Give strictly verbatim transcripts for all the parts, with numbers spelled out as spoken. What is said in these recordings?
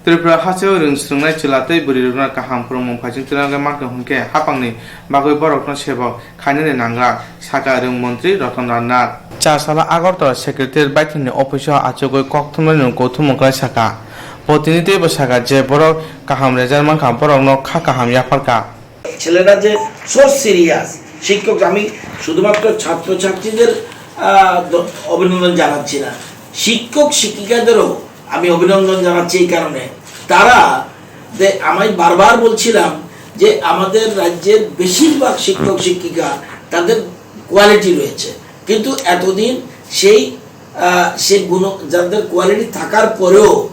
Tripura hasteo rwng swrwngnai chwla tei bwrwirokno kaham phwrwngmung phaising twlangwi mankha hwnkhe haphangni bagwi borokno sebo khainani nanglak, sakha rwng montri Ratan Lal Nath. Char sala Agartala Secretariat baithangni office-o achugwi kokthumnaino kauthumung khlai sakha. Bo tini teibo sakha je borok kaham result mankha, borokno kha kaham yapharkha. ছেলেরা যে so serious, শিক্ষক, আমি শুধুমাত্র ছাত্রছাত্রীদের আহ, দ- অভিনন্দন জানাচ্ছি না, শিক্ষক শিক্ষিকাদেরও আমি অভিনন্দন জানাচ্ছি এই কারণে। তারা যে, আমি বারবার বলছিলাম যে আমাদের রাজ্যের বেশিরভাগ শিক্ষক শিক্ষিকা, তাদের কোয়ালিটি রয়েছে, কিন্তু এতদিন সেই আহ, সেই গুণ, যাদের কোয়ালিটি থাকার পরেও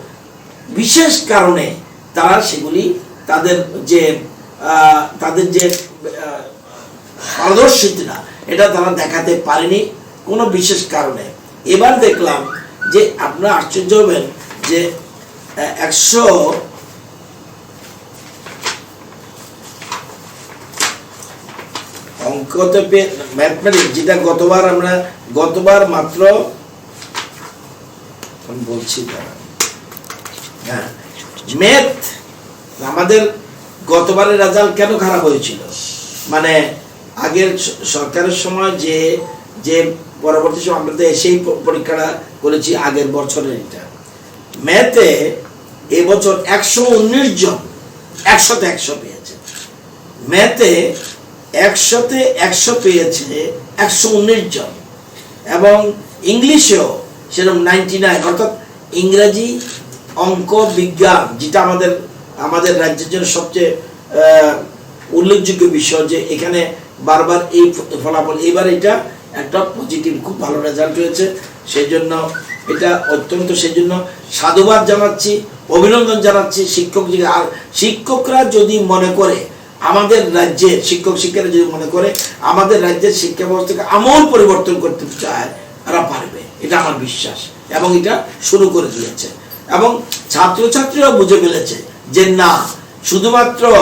বিশেষ কারণে তারা সেগুলি, তাদের যে আহ, তাদের যে আহ, পারদর্শিতা, এটা তারা দেখাতে পারেনি কোনো বিশেষ কারণে। এবার দেখলাম যে আপনারা আশ্চর্য হবেন যে আহ, একশো অঙ্কতে পে- ম্যাথমেটিক্স, যেটা গতবার আমরা গতবার মাত্র আমি বলছি, দাঁড়ান। হ্যাঁ, ম্যাথ আমাদের গতবারের রেজাল্ট কেন খারাপ হয়েছিল? মানে, আগের স- সরকারের সময় যে যে পরবর্তী সময় আমরা তো এসেই প- পরীক্ষাটা করেছি আগের বছরের এটা। ম্যাথে এবছর একশো উনিশ জন একশোতে একশো পেয়েছে। ম্যাথে একশোতে একশো পেয়েছে একশো উনিশ জন। এবং ইংলিশেও সেরকম নাইনটি নাইন, অর্থাৎ ইংরাজি, অঙ্ক, বিজ্ঞান, যেটা আমাদের আমাদের রাজ্যের জন্য সবচেয়ে আহ, উল্লেখযোগ্য বিষয়, যে এখানে বারবার এই ফ- ফলাফল, এবার এটা একটা পজিটিভ, খুব ভালো রেজাল্ট হয়েছে। সেই জন্য এটা অত্যন্ত, সেই জন্য সাধুবাদ জানাচ্ছি, অভিনন্দন জানাচ্ছি শিক্ষক যে আর শিক্ষকরা যদি মনে করে, আমাদের রাজ্যের শিক্ষক শিক্ষিকারা যদি মনে করে আমাদের রাজ্যের শিক্ষা ব্যবস্থাকে আমূল পরিবর্তন করতে চায়, তারা পারবে, এটা আমার বিশ্বাস। এবং এটা শুরু করে দিয়েছে এবং ছাত্রছাত্রীরাও বুঝে ফেলেছে যে না, শুধুমাত্র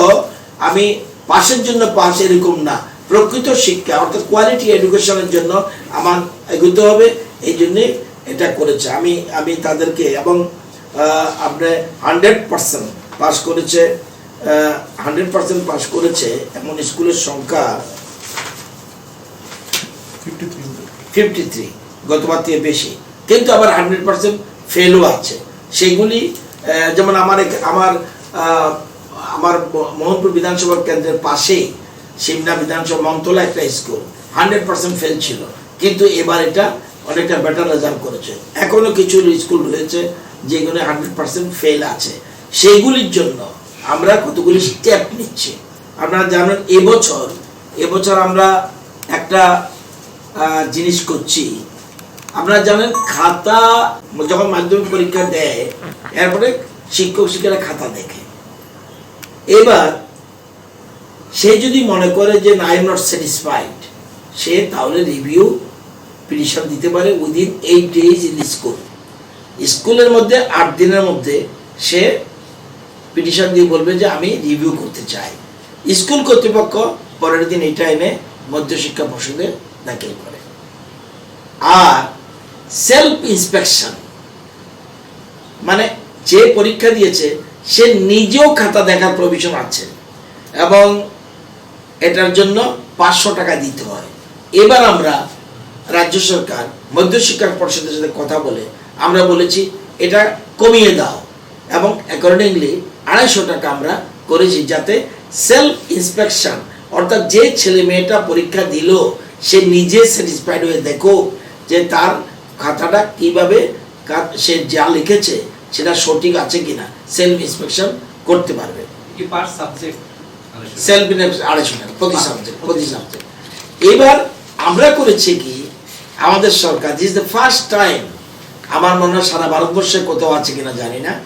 আমি পাশের জন্য পাশ এরকম না, প্রকৃত শিক্ষা অর্থাৎ কোয়ালিটি এডুকেশনের জন্য আমার এগোতে হবে। এই জন্যে এটা করেছে। আমি আমি তাদেরকে এবং আহ, আপনি হান্ড্রেড পার্সেন্ট পাস করেছে, হান্ড্রেড পার্সেন্ট পাস করেছে এমন স্কুলের সংখ্যা ফিফটি থ্রি, গতবার থেকে বেশি, কিন্তু আবার হান্ড্রেড পার্সেন্ট ফেলও আছে। সেগুলি আহ, যেমন আমার এক- আমার আহ, আমার ম- মোহনপুর বিধানসভা কেন্দ্রের পাশেই সিমনা বিধানসভা মমতলা একটা স্কুল হান্ড্রেড পার্সেন্ট ফেল ছিল, কিন্তু এবার এটা অনেকটা বেটার রেজাল্ট করেছে। এখনো কিছু স্কুল রয়েছে যেগুলো হান্ড্রেড পার্সেন্ট ফেল আছে, সেইগুলির জন্য আমরা কতগুলি স্টেপ নিচ্ছি। আপনারা জানেন, এবছর এবছর আমরা একটা আহ, জিনিস করছি। আপনারা জানেন, খাতা যখন মাধ্যমিক পরীক্ষা দেয়, এরপরে শিক্ষক শিক্ষিকারা খাতা দেখে। এবার সে যদি মনে করে যে না, আই এম নট স্যাটিসফাইড, সে তাহলে রিভিউ পিটিশন দিতে পারে within eight days in school. স্কুলের মধ্যে আট দিনের মধ্যে সে পিটিশন দিয়ে বলবে যে আমি রিভিউ করতে চাই। স্কুল কর্তৃপক্ষ পরের দিন এটা এনে মধ্যশিক্ষা পর্ষদে দাখিল করে। আর সেলফ ইন্সপেকশন, মানে যে পরীক্ষা দিয়েছে সে নিজেও খাতা দেখার প্রভিশন আছে এবং এটার জন্য পাঁচশো টাকা দিতে হয়। এবার আমরা রাজ্য সরকার মধ্যশিক্ষা পর্ষদের সাথে কথা বলে আমরা বলেছি এটা কমিয়ে দাও এবং অ্যাকর্ডিংলি আড়াইশো টাকা আমরা করেছি, যাতে সেলফ ইন্সপেকশন, অর্থাৎ যে ছেলে মেয়েটা পরীক্ষা দিল সে নিজে স্যাটিসফাইড হয়ে দেখো যে তার খাতাটা কিভাবে কার- সে যা লিখেছে সেটা সঠিক আছে কিনা সেলফ ইন্সপেকশন করতে পারবে। কি পার সাবজেক্ট? সেলফ ইন্সপেকশন আড়াইশো টাকা প্রতি সাবজেক্ট, প্রতি সাবজেক্ট। এবার আমরা করেছি কি, আমাদের সরকার, this is the first time, আমার মনে হয় সারা ভারতবর্ষে কোথাও আছে কিনা জানি না,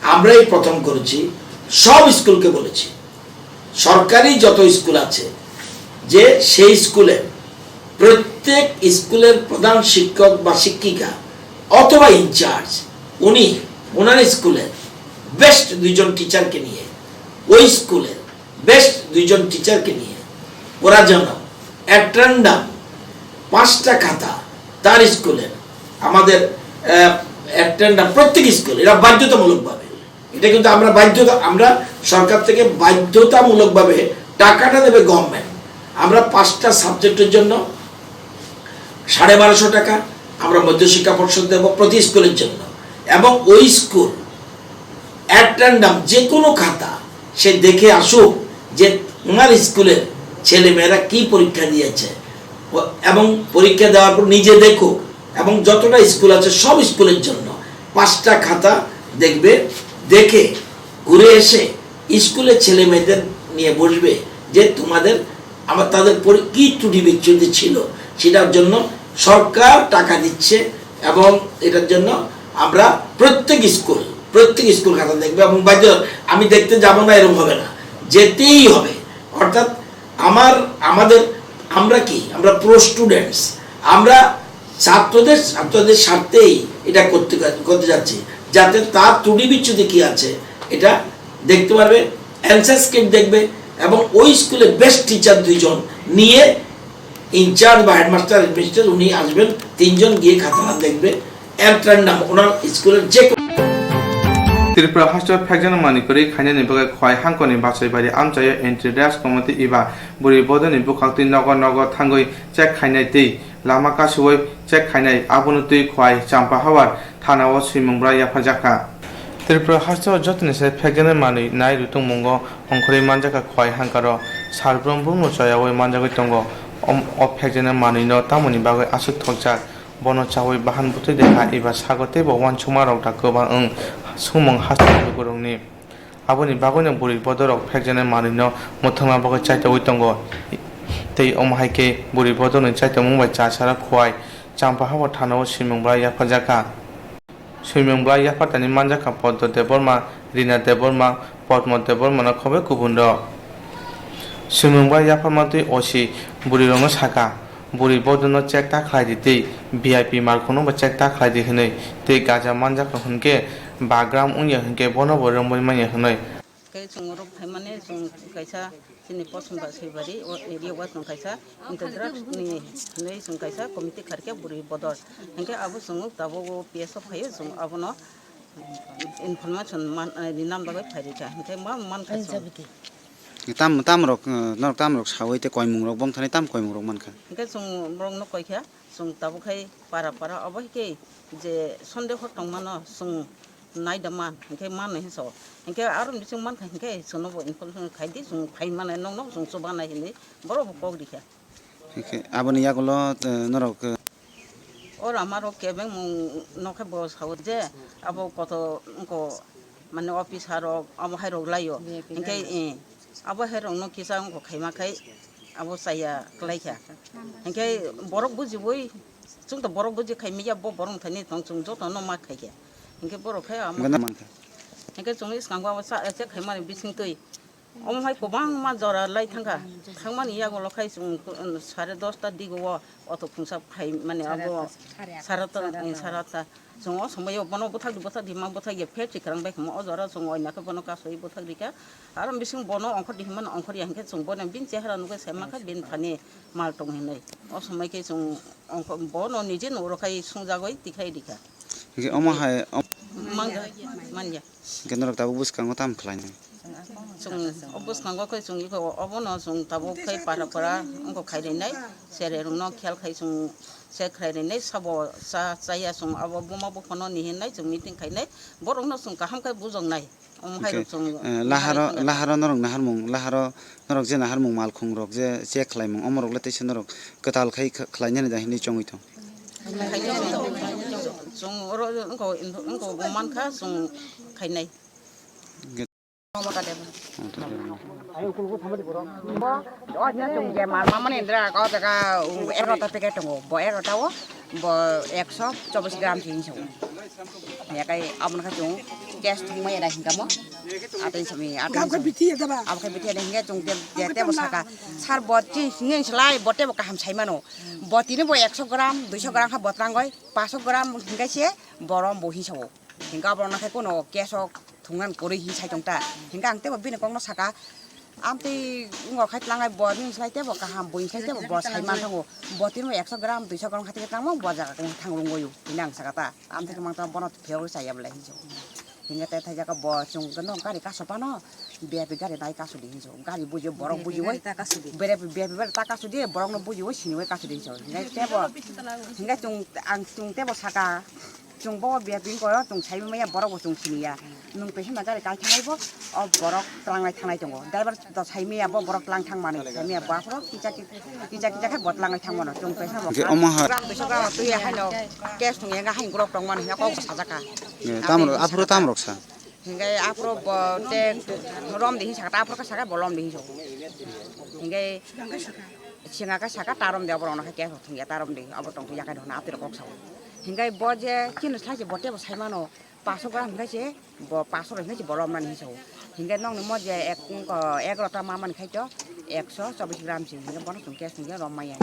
আমরাই প্রথম করেছি। সব স্কুলকে বলেছি, সরকারি যত স্কুল আছে, যে সেই স্কুলে প্রত্যেক স্কুলের প্রধান শিক্ষক বা শিক্ষিকা অথবা ইনচার্জ, উনি ওনার স্কুলের বেস্ট দুইজন টিচারকে নিয়ে, ওই স্কুলের বেস্ট দুইজন টিচারকে নিয়ে ওরা যেন অ্যাট র্যান্ডম পাঁচটা খাতা তার স্কুলের, আমাদের অ্যাট র্যান্ডম প্রত্যেক স্কুল, এরা বাধ্যতামূলকভাবে এটা কিন্তু আমরা বাধ্যতা, আমরা সরকার থেকে বাধ্যতামূলকভাবে টাকাটা দেবে গভর্নমেন্ট। আমরা পাঁচটা সাবজেক্টের জন্য সাড়ে বারোশো টাকা আমরা মধ্যশিক্ষা পর্ষদ দেব প্রতি স্কুলের জন্য। এবং ওই স্কুল অ্যাট র্যান্ডম যে কোনো খাতা সে দেখে আসুক যে ওনার স্কুলের ছেলেমেয়েরা কি পরীক্ষা দিয়েছে, ও-, এবং পরীক্ষা দেওয়ার পর নিজে দেখুক, এবং যতটা স্কুল আছে সব স্কুলের জন্য পাঁচটা খাতা দেখবে, দেখে ঘুরে এসে স্কুলের ছেলে মেয়েদের নিয়ে বসবে যে তোমাদের, আমার, তাদের পরি-, কি ত্রুটি বিচ্যুতি ছিল, সেটার জন্য সরকার টাকা দিচ্ছে। এবং এটার জন্য আমরা প্রত্যেক স্কুল, প্রত্যেক স্কুল খাতা দেখবে এবং বাধ্য, আমি দেখতে যাব না এরকম হবে না, যেতেই হবে। অর্থাৎ আমার, আমাদের, আমরা কি, আমরা প্রো স্টুডেন্টস, আমরা ছাত্রদের, ছাত্রদের স্বার্থেই এটা করতে, করতে যাচ্ছি, যাতে তার ত্রুটি বিচ্যুতি কি আছে এটা দেখতে পারবে, অ্যান্সার স্ক্রিপ্ট দেখবে। এবং ওই স্কুলে বেস্ট টিচার দুইজন নিয়ে, ইনচার্জ বা হেডমাস্টার, হেডমিস্ট্রেস, উনি আসবেন, তিনজন গিয়ে খাতাটা দেখবে, অ্যাট র্যান্ডম ওনার স্কুলের যে কোনো Tripura haste phekjana manwi kwrwi khainani bagwi Khowai hangkoni Bachaibari amchaio Anti Drugs Committee eba bwrwi bodolni bwkhaktwi nogo nogo thangwi check khainai tei lama kasiui check khainai, abono twi Khowai Champahawar thanao swimung bwrwi yapharjakha. Tripura hasteo jotoni se phekjana manwi nai rutungmungo ongkhorwi manjakha Khowai hangkaro, sarbrum bumno choyaui manjagwi tongo. Om-, o phekjana manwino tamoni bagwi aswk thokjak? Bono chaui bahan bwtwi dekha eba sago teibo uansukmarok da kwbang wng swngmung hasteo lukurokni. Aboni bagwino bwrwi bodorok phekjana manwino mwthangna bagwi chaitogwi tongo. Tei omo hai khe bwrwi bodorni chaitokmung bai chasaro Khowai Champahawar thanao swimung bwrwi yapharjakha. Swimung bwrwi yaphartani manjakha Poddo Debbarma, Rina Debbarma, Podmo Debbarmano khobai kubunrok. Swimung bwrwi yapharma twi O C bwrwirokno sakha, bwrwi bodolno check ta khlai di tei V I P malkhungno bo check ta khlai di hwnwi, tei gaja manjakha hwnkhe ba gram wngya hwnkhe bono bo romwi manya hwnwi. Khe chwng oro phaimani chwng kaisa chini Poschim Bachaibari o area o chwng kaisa anti drugs ni hinwi chwng kaisa committee kharkhe bwrwi bodol. Hinkhe abo chwng tabuk o P S o phaio, chwng abono information man, eh, rinani bagwi phairikha. Hinkhe ma mankha chwng. Tam, tamrok, eh, norok tamrok saui tei koimungrok bongthani tam koimungrok mankha. Hinkhe chwng borokno koikha, chwng tabuk khai para para obo hai khe je Sunday hor tongmano chwng naida man, hinkhe mano hinso. Hinkhe aro bising mankha hinkhe chwngno bo information khai di, chwng phai mano nokno chwng chubanai hinwi borok bo kok rikha. Hinkhe aboni yagulo, eh, norok, eh, Oro amaro kebengmung nokhe bo sao je abo koto wngko mane officer rok abo hai rok laio. V I P hinkhe laio. Eh, abo hai rok no kisa wngko khaima khai abo chaya kwlai kha. Hinkhe borok bujiui chwng to borok buji khai manya bo borok thani tong chwng joto no ma khai khe. Hinkhe borok khai amo Gana mankha. Hinkhe chwng iskango abo cha, cha khaimani bising twi. Omo hai kwbangma jora lai thangkha. Thangmani yagulo khai chwng, um, sare dosta digo o auto khungsa phai mani abo sare atta, sare atta. Chwng o somoi o bono bwthak di, bwthak di, ma bwthak ya phe chikrang bai khamo o jora chwng oina khe bono kasui bwthak rikha. Aro bising bono ongkhor di himano ongkhor ya hinkhe chwng bono bini chehara nugwi sai mankha bini thani mal tong hinwi. O somoi khe chwng ongkhor bono nije nuro khai sungjagwi tikhai rikha. Hinkhe omo hai, om- Mangya, manya. Hinkhe norok tabuk bwskango tamo khlainai? Chwng o bwskango khe chwng iko obono chwng tabuk khe para para wngkha khairwnai, cherai rokno khel khai chwng se khlai rwnai, sabo cha chaya chwng abo buma buphano nihinai chwng meeting khainai, borokno chwng kaham khe bujoknai. Omo hai rok chwng, eh, laharo, laharo norok naharmung, laharo norok je naharmung malkhung rok je check khlaimung, omorok le teisa norok kwtal khai kh-, khlainani da hinwi chongwi tong? Chwng oro wngkha, wngkha bo mankha chwng khainai. Mamata Debbarma. Mamata Debbarma. O je chwng je mal mamani indra o jaga, um, egarota packet tongo. Bo egarota o bo ekso chobbish gram se hinwi sio. Yakai aboni khe chwng cash thwngmani era hinkamo. Atwi simi, atwi simi. Abo khe bithi ya daba. Abo khe bithi ya hinkhe chwng je, je tebo saka. Sir bo chini hinwi slai bo tebo kaham sai mano. Bo tini bo ekso gram, duiso gram kha bo twrangwi, paanso gram hinkhe se borom bo hinwi sao. Hinkhe abo rokno khe kuno cash o thwngna kwrwi hinwi sai tong ta. Hinkhe ang teibo bini kokno saka, "Amtwi wngkha khe tlangnai bo, nini slai teibo kaham, buini slai teibo bo sai manthango. Bo tini ekso gram, duiso gram khatikhe tangmo bo jaga khe thang rwngwi," hinwi ang saka ta. Amtwi khe mantha bono phiyok chaya bwlai hinwi. Hinga te thaijak bo chwng no gari kaso pano, biapi gari nai kaso di hinso. Gari bujo borok bujo oi. Bere biapi bere ta kaso di, borok no bujo oi sini oi kaso di hinso. Hinga te bo, hinga chwng ang chwng te bo saka. Chwng bo biapi ko chwng sai maya borok bo chwng sini ya. Nwng pesin na gari kai thangai bo, o borok tlangnai thangnai tongo. Driver to sai maya bo borok tlang thang mani. Sai maya bo aphuru kisa kisa kisa khe bo tlangnai thang mano. Chwng pesin bo. Hwnkhe omo ha. Gram peso gram twi ya haino. Cash thung ya hain grok tong mani ya kok sajaka. Tamro aphuru tamrok sa. Hingai aphuru bo te rom de hin saka ta aphuru ka saka bo lom de hin so. Hingai singa ka saka ta rom de aborok no khe thung ya ta rom de abo tong ya kai hona atir kok sao. Hingai bo je chini slai je bo te bo sai mano paso gram hingai se bo paso ro hingai se bo lom nani hin so. Hingai nong ni mo je ek ko ek rota ma man khai to ekso chobis gram se hingai bo no thung ke thung ya rom ma ya.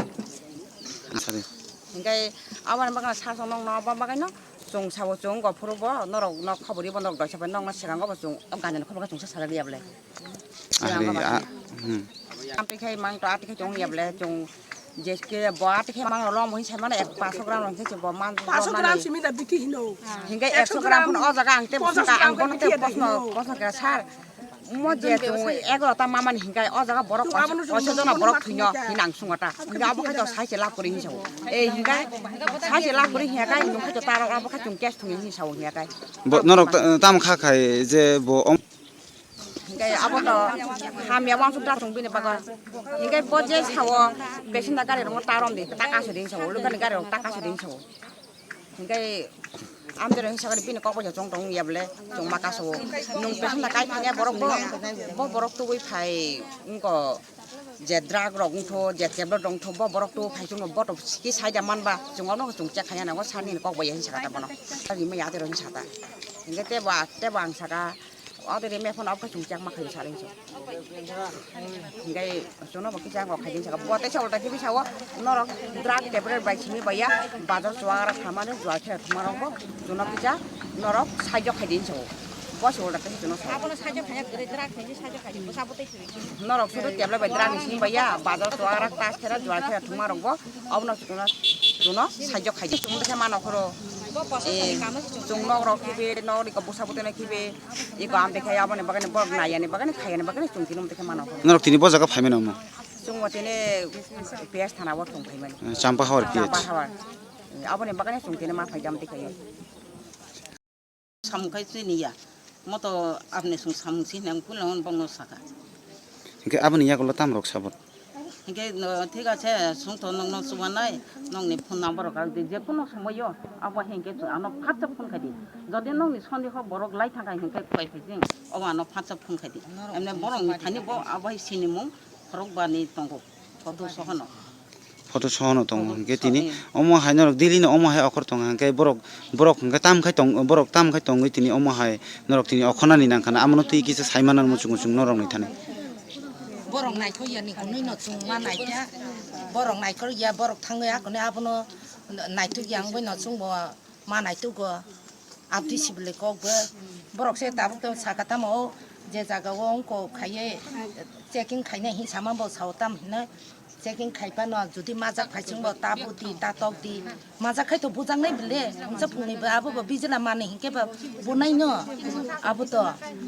Hingai abo ni bagana sa song nong no abo bagano. Chwng sabo chwng go phuru bo norok no khobor ibo norok doisa bai nokno swkango bo chwng o ganani khobor chwngsa sajak ya bole. Ahri a hmm. Amtwi khai mang to atwi khai chwng ya bole chwng jeske bo atwi khai mang lom hin sai mano ek paso gram rong se bo man paso gram simi da biki hino. Hingai ekso gram phun o jaga ang te bosong ka ang bono te bosno bosno kira sar. Mo je chwng egarota mamani hinkai o jaga borok oiso jona borok thwino hinang sungota. Hinga abo khai to saise lab kori hinsa. Ei hingai saise lab kori hinga kai nung khai to taro abo khai chwng case thwng hinsa hinga kai. Bo norok ta- tam kha khai je bo om- Hingai abo to hamya wansuk da thwng bini bago. Hingai bo je sao pesin da gari rong tarom de ta kaso de hinsa. Lukani gari rong ta kaso de hinsa. Hingai amtero hinsa kari bini kok bai chong tong ya bole chong ma kaso. Nung pesin da kai thanya borok bo bo borok tubui phai wngko je drug rok wngtho je tablet rok wngtho bo borok tu phai chwng bo to ki sai da man ba chwng ono chwng check khaya nango sani kok bai hinsa kata bono. Rimai ya tero hinsa ta. Hingai tebo tebo ang saka. O de me phone off khe chwng chak ma khayo sari hinso. Hingai chwngno bo kisa kok khaidi saka. Bo teisa ulta khibi sao norok drug tablet bai simi baiya bazar chuwara thamani jual khe thuma rok bo chwngno kisa norok saijo khaidi hinso. Bo se ulta teisa chwngno sao. Abono saijo khaya gre drug khaidi saijo khaidi bwsa bwtwi thwi. Norok sudu tablet bai drug ni simi baiya bazar chuwara tas khe jual khe thuma rok bo. Obono chwngno chwngno saijo khaidi chwng khe mano khoro. Eh, chwng nok rok khibi nok ni bwsa bwtwi khibi. Iko amtwi khai aboni bagani borok naiyani bagani khaiyani bagani chwng tini umtwi khai mano. Norok tini bo jaga phaimani omo? Chwngbo tini P S thana o thwng phaimani. Champa Hawar P S. Champa Hawar. Aboni bagani chwng tini ma phaidi amtwi khai. Samung khai chini ya. Moto apni sung samung si nang kulo on bongno saka. Hingke aboni yagulo tamrok sabot. Hingke no, thik ache, sung to nongno chubanai, nongni phone number rok je kuno somoyo, abo hingke chu ano phatsa phone khai di. Jodi nongni sondeho borok lai thangkha hingke koi phai jing, obo ano phatsa phone khai di. Emne borok ni thani bo abo hai sinimung khorok bani tongo, photo sohono. Photo sohono tongo hingke tini omo hai norok daily no omo hai okhor tongo hingke borok, borok hingke tam khai tong, borok tam khai tongwi tini omo hai norok tini okhornani nangkha na amono twi kisa saimano muchung muchung norok ni thani. Borok naithok ya ni hwnwi no chwng ma naikha. Borok naithok ya, borok thangwi akhone abono naithok ya wngwi no chwngbo ma naithok go. Abdi sibole kok bo. Borok se tabuk tabuk saka tamo o je jaga o wngkok khaiye checking khainai hin sama bo sao tam hinoi. Checking khai phano jodi majak phai chwngbo ta budi ta tok di. Majak khai to bujaknai bile. Hwnsa phungni bo abo bo bijila mani hinkhe bo bunai no. Abo to,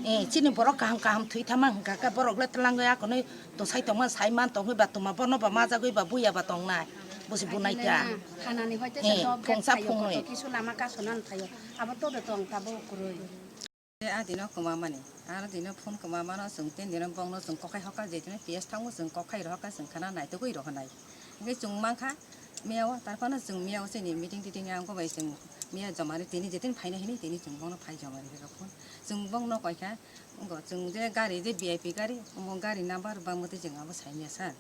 eh, chini borok kaham kaham thwi thama hwnkha khe borok le twlangwi akonwi to sai tongma sai man tongwi ba tuma bono ba majagwi ba buya ba tongnai. Busi bunai ta. Hanani hoite se Eh, dok phungsa khayo, phungwi. Koto kisu lama kasonan khayo. Abo to de tong tabuk kwrwi. Tei a dino kwmamani, ano dino phone kwmamano chwng tin dino bongno chwng kokhai hoka je dino P S thango chwng kokhai rohoka chwng khana naitugwi rohonai. Hingke chwng mankha miyao, tarphano chwng miyao chini meeting titing ya wngkha bai chwng miya jomari tini jetin phaina hini tini chwng bongno phai jomari rega phone. Chwng bongno koikha, wngkha chwng je gari je V I P gari, omo gari number bangmwtwi chwng abo saimya sir.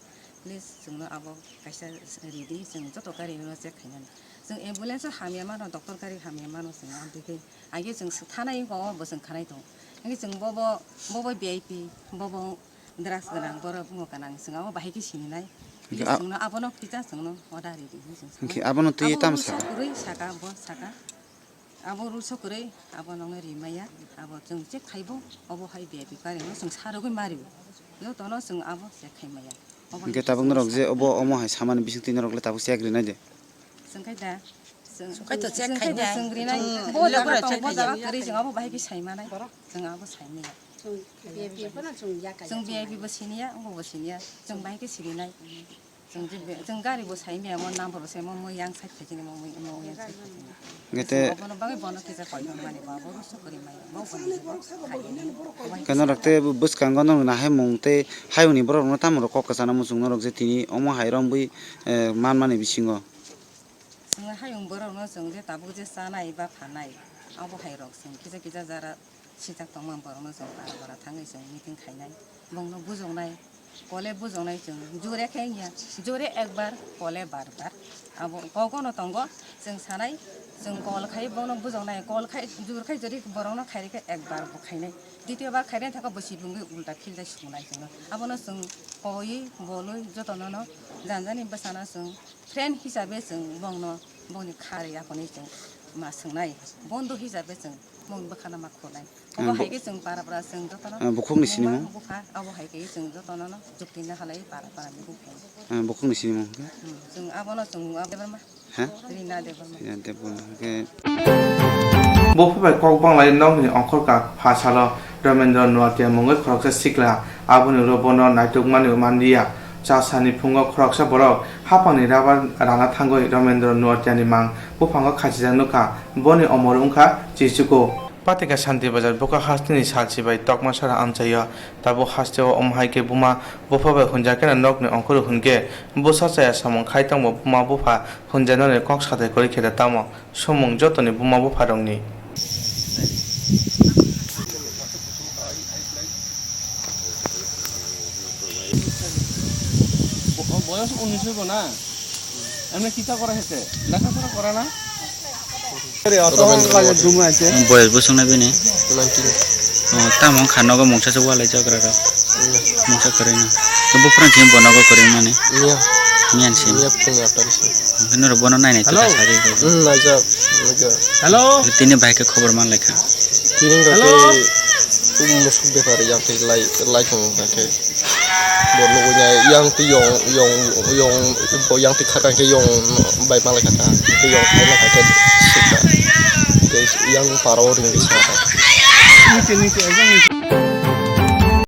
Please chwngno abo kaisa ridi, chwng joto gari no check khainani. Chwng ambulance o hamya mano, doctor gari hamya mano chwng amtwi khe. Age chwng se thanai wngkha o bo chwng khanai tongo. Hingke chwng bobo, bobo V I P, bobo drugs gwnang, borok bo gwnang, chwng abo bahai khe sininai. Hingke a- chwngno abono kisa chwngno order ridi hinwi chwng Hingke saui. Abono twi Abo tam rules o saka. Kwrwi saka, bo saka. Abo rules o kwrwi, abo nongno rimaya, abo chwng check khaibo, obo hai V I P gari no chwng sarogwi mario. Jotono chwng abo check khaimaya. Obo Hingke hai tabuk norok je obo omo hai samani bisingtwi norok le tabuk check rinai de. Chwng khai da. Chwng, kaitor chwng, chwng khaina, chwng rinai. Chwng bo jaga logra tong, bo chwng jaga khaina. Kwrwi, chwng abo bahai khe sai manai. Chwng abo sai manya. Chwng V I P bo siniya, omo bo siniya. Chwng bahai khe sirinai. Chwng je be, chwng gari bo sai manya, mo number bo sai mo, mo yang side khaijini, mo, mo, mo yang side khaijini. Gete chwng obono bagwi bono kisa koi mani ba, bo rusu kwrwi maya, bo bono khaijini. Keno rok te bwskango no nahai mung tei hayungni borok rok no tamo rok kok kwchana muchung norok je tini omo hai rok bwi, eh, man mani bisingo. Chwng hayung borokno chwng je tabuk je chanai ba phanai, abo hai rok chwng kisa kisa jara sijak tongma borokno chwng para para thangwi chwng meeting khainai, bongno bujoknai, kole bujoknai chwng jure khe wngya, jure ekbar, kole bar bar. Abo kogono tongo chwng sanai, chwng kol khai bono bujoknai, kol khai jur khai jori borokno khairikhe ekbar bo khainai, ditiyo bar khairikhe thangkhe bo sibungwi ulta philjai sungnai chwngno. Abono chwng koiwi bolwi jotonono janjani bwsano chwng friend hisabe chwng bongno, bongni kha rwi aphano chwng ma swngnai, bondhu hisabe chwng bongni bwkhano ma khulnai. Obo ah, bo-, hai khe chwng para para chwng jotono ah, bukhukni sinimung? Bupha, abo hai khe chwng jotono no jukti na halai para para ni bukhuk. Ah, bukhukni sinimung hwnkhe? Hmm, chwng abono chwng abo Debbarma. Ha? Rina Debbarma. Rina Debbarma hwnkhe. Bupha bai kok banglai nokni ongkhorka pha salo Ramendra Nuatia mungwi khoroksa sikla, aboni ulo bono naitukmani manliya. Chasani phungo khoroksa borok haphangni rabar rana thangwi Ramendra Nuatiani mang buphango khachijak nukha, boni omor wngkha chichuku. Patika Shanti Bazar buka hasteni salchi bai Tokmasara amchaio. Tabuk hasteo omo hai khe buma bupha bai hunjakhe nokni ongkhorwi hwnkhe bwsa chaya samung khai tongbo buma bupha hunjaknani kok sathai kwrwi khe da tamo. Sumung jotoni buma bupharokni. বয়স উনিশ হইব না? এমনি কিতা করা হয়েছে? লেখাপড়া করা না? Boyos bosong na bini? Nineteen. Oh, tamo wngkha nogo mungsa se walai jagra rok. Mungsa kwrwi no. Buphrang khe bo nogo kwrwi mani. Miya. Miyan se. Miya phung atta bisi. Hwnkhe norok bono nai nai. Hello. Tongkha sari rok. Hmm, naijak, naijak. Hello. Tini bai khe khobor man lai kha. Tini hwnkha khe musuk bepar yang twi lai, lai tongo hwnkha khe. Bo nugui nai yang twi yong, yong, yong, bo yang twi khaka khe yong bai man lai kha ta. Twi yong khai lai kha khe sika. Tei yang para o ring di sa.